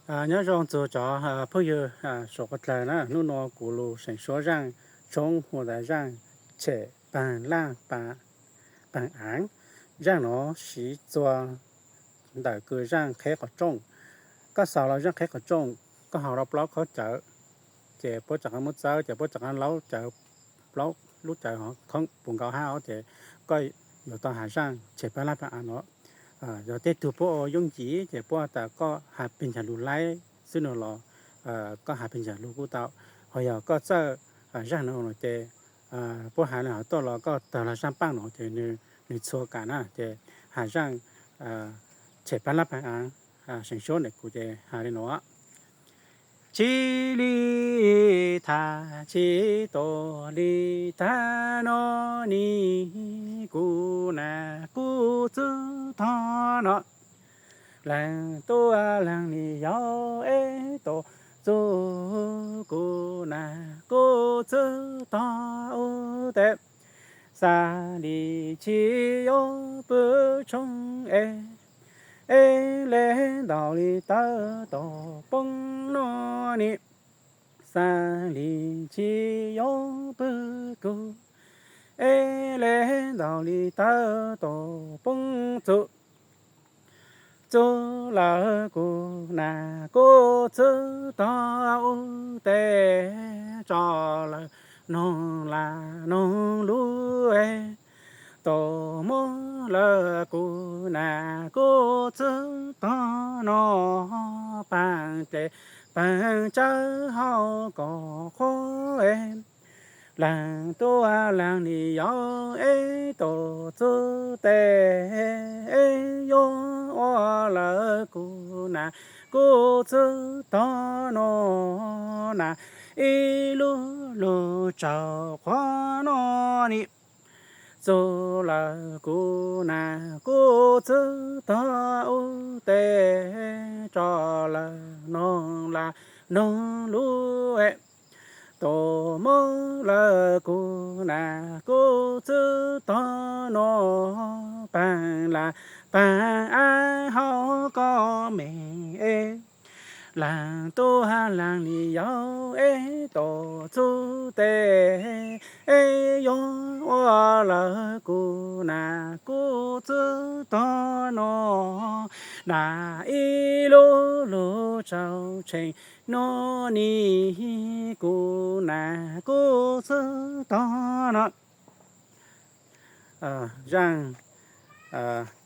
Nyob zoo txug cov phooj ywg suav dlawg na, hnub nua kuv lug seem suab zaaj tshoob hu tas zaaj tshem paag laj paag aav. Zaaj nuav siv txuag ntawm kws zaaj qheb qhov rooj. Koj xaus lug zaaj qheb qhov rooj, koj haus rua plaub khaub cawv, ces puab rov qaab muab txawb, ces puab rov qaab laub cawv, plaub lub cawv khoob puv nkaus hab, ces koj yuav tau has zaaj tshem paag laj paag aav nuav. Yog tej tug puab ua yooj yim ces puab has tas koj has peg ncaag lug laib xwb nuav los koj has peg ncaag lug kuj tau. Ho yog koj txawj zaaj nuav ces puab has le hov tuaj los koj tawg lug zaaj paaj nuav ces nwg txhua kam na, ces has zaaj tshem paag laj paag aav, seem suab ntawm kuv ces has le nuav. Tsi li thaam tsi tuaj li taag nuav ni, kuv nam kuv txwv tog nuav, leej tuaj leej li yog eb tuaj txug, kuv nam kuv txwv tog ub teb, xav li tsi yuav pw tshoob es, eb le ntau li tawv tuaj poob nuav ni, xav li tsi yuav pw kuv, eb le ntau li tawv tuaj poob txug. Txug lawm kuv nam kuv txwv tog ub teb, tso lawm noog lam noog lub, tuaj muab lawm kuv nam kuv txwv tog nuav, paag dlej paag tsawb hauv kaum qhuav, leej tuaj leej li yog eb tuaj txug teb, yuav ua lawm kuv nam kuv txwv tog nuav na, ib lub lug tsaug qhuav nuav ni. Txug lawm kuv nam kuv txwv tog ub teb, tso lawm noog lam noog lub, tuaj muab lawm kuv nam kuv txwv tog nuav, paag lam paag aav hauv koj me, leej tuaj leej li yog eb tuaj txug teb, yuav ua lawm kuv nam kuv txwv tog nuav na, ib lub lug tsaug tsheej nuav ni, kuv nam kuv txwv tog nuav. Zaaj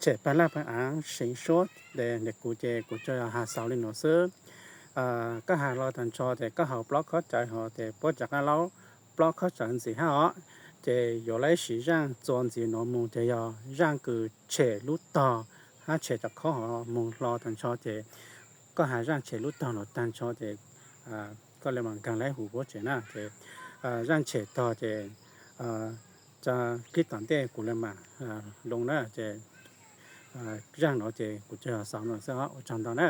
tshem paag laj paag aav seem suab ntawm kuv ces kuv tsuas yog has xaus li nuav xwb. Koj has los tag nrho ces koj haus plaub khaub cawv hov ces puab rov qaab laub plaub khaub cawv ntxiv hab os. Ces yuav lab siv zaaj txuas ntxiv nuav moog ces yog zaaj kws tshem lub tog hab tshem cov khaub hov moog hlo tag nrho ces koj has zaaj tshem lub tog nuav tag nrho ces koj le maam nkaag lab huv puab tshem na ces zaaj tshem tog ces clip tom ntej kuv le maam loo na ces zaaj nuav ces kuv tsuas yog xaus nuav xwb os, ua tsaug ntau na.